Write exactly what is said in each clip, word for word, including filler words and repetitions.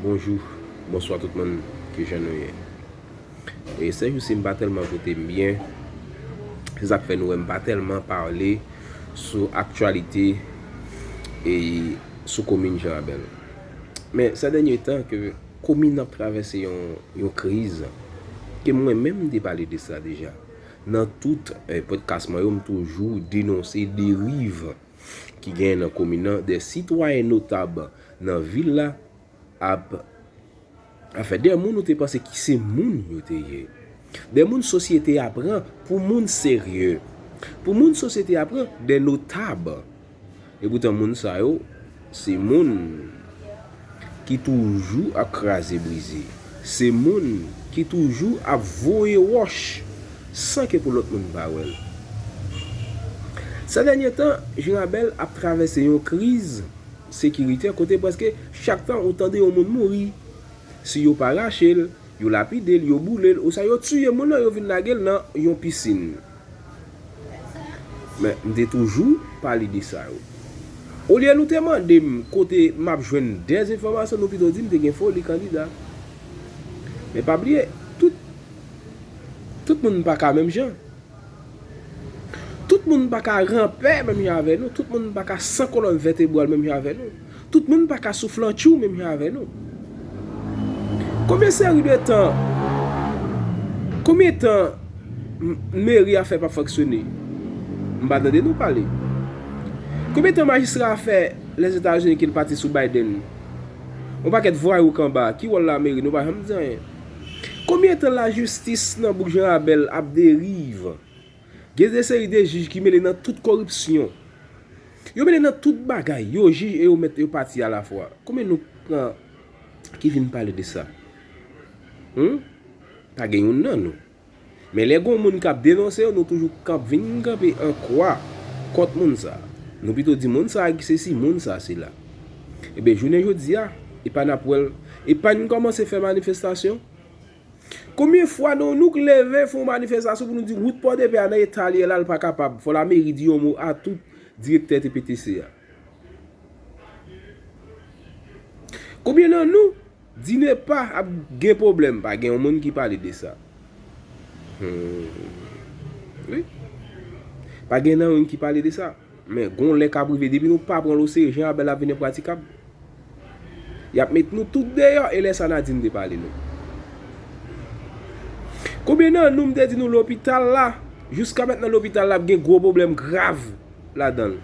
Bonjou, bonswa tout moun, kijan nou ye? E sèjousi m pa tèlman pote m byen. Se sa k fè nou wè m pa tèlman pale sou aktyalite e sou komin Jan Rabèl. Men sa dènye tan ke komin ap travèse yon, yon kriz ke mwen menm m te pale de sa deja. Nan tout eh, podcast mwen yo, m toujou denonse deriv ki genyen nan komin nan, de sitwayen notab nan vil la ap, anfen, de moun ou te panse ki se moun yo te ye. De moun sosyete a pran pou moun serye. Pou moun sosyete a pran de notab. E poutan moun sa yo, se moun ki toujou ap kraze brize. Se moun ki toujou ap voye wòch san ke pou lòt moun pa wè l. Sa dènye tan, Jan Rabèl ap travèse yon kriz sekirite kote prèske chak tan ou tande yon moun mouri. Si yo pa rache l, yo lapide l, yo boule l, oswa yo tiye moun nan, yo vin lage l nan yon pisin. Men, m te toujou pale de sa yo. Olye nou te mande m kote m ap jwenn dèz enfòmasyon, nou pito di m te gen foli kandida. Men pa bliye, tout, tout moun pa ka menm jan. Tout moun pa ka ranpè menm jan avè nou. Tout moun pa ka san kolòn vètebral menm jan avè nou. Tout moun pa ka souflantchou menm jan avè nou. Konbyen seri de tan, konbyen tan m- meri a fè p ap fonksyone? M pa tande nou pale. Konbyen tan majistra a fè Lèzetazini ke l pati sou Biden? Yon pakèt vwayou k anba, ki wòl lameri? Nou pa janm di anyen. Konbyen tan lajistis nan bouk Jan Rabèl ap deriv? Gen de seri de jij ki mele nan tout koripsyon. Yo mele nan tout bagay. Yo jij e yo mèt, yo pati alafwa. Konbyen nou pran ki vin pale de sa? Hmm? Pa gen youn nan nou. Men lè gon moun k ap denonse yo, nou toujou k ap vin kanpe an kwa kont moun sa. Nou pito di moun sa ki sesi, moun sa sela. Ebyen, jounen jodi a, epa n ap wè l, epa n kòmanse fè manifestasyon. Konbyen fwa nou, nou k leve fè yon manifestasyon pou nou di wout Pòdepè a nan eta li ye la, l pa kapab? Fò lameri di yon mo a tout direktè T P T C a. Konbyen nan nou di NEPA ap gen pwoblèm? Pa gen yon moun ki pale de sa. Hmm. Wi. Pa gen nan youn ki pale de sa. Men gon lè k ap rive, depi nou pa pran l oserye, Jan Rabèl ap vin enpratikab. Y ap met nou tout deyò, e lè sa n a di n te pale nou. Konbyen nan nou m te di nou lopital la, jiska mentnan lopital la ap gen gwo pwoblèm grav ladan l?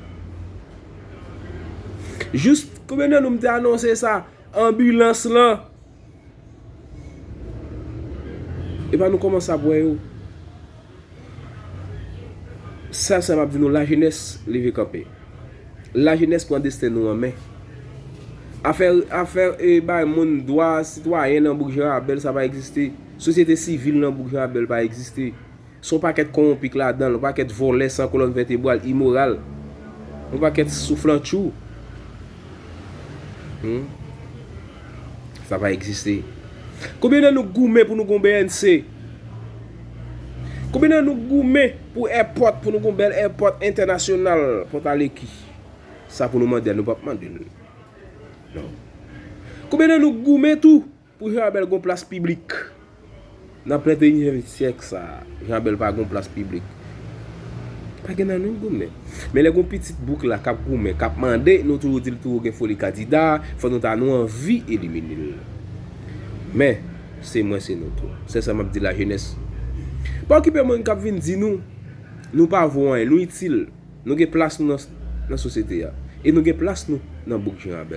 Jis konbyen nan nou m te anonse sa, anbilans lan? Epa nou kòmanse ap wè yo. Sa, sa m ap di nou, lajenès leve kanpe. Lajenès pran desten nou an men. Afè, afè e bay moun dwa sitwayen nan bouk Jan Rabèl, sa pa egziste. Sosyete sivil nan bouk Jan Rabèl pa egziste. Se yon pakèt kowonpi k ladan l, yon pakèt vòlè san kolòn vètebral, imoral. Yon pakèt souflantchou. Hmm? Sa pa egziste. Konbyen nan nou goumen pou nou gon B N C? Konbyen nan nou goumen pou èpòt, pou nou gon bèl èpòt entènasyonal Pòtaleki? Sa pou nou mande a, nou p ap mande l. Non. Konbyen nan nou goumen tou pou Jan Rabèl gon plas piblik? Nan venteyinyèm syèk sa a, Jan Rabèl pa gon plas piblik. Pa gen nan nou goumen. Men lè gon pitit bouk la k ap goumen, k ap mande, nou toujou di l toujou gen foli kandida, fò nou ta nou anvi elimine l. Men, se mwen, se nou tou. Se sa m ap di lajenès. Pa okipe moun k ap vin di nou, nou pa vo anyen, nou itil. Nou gen plas nou nan, nan sosyete a. E nou gen plas nou nan bouk Jan Rabèl.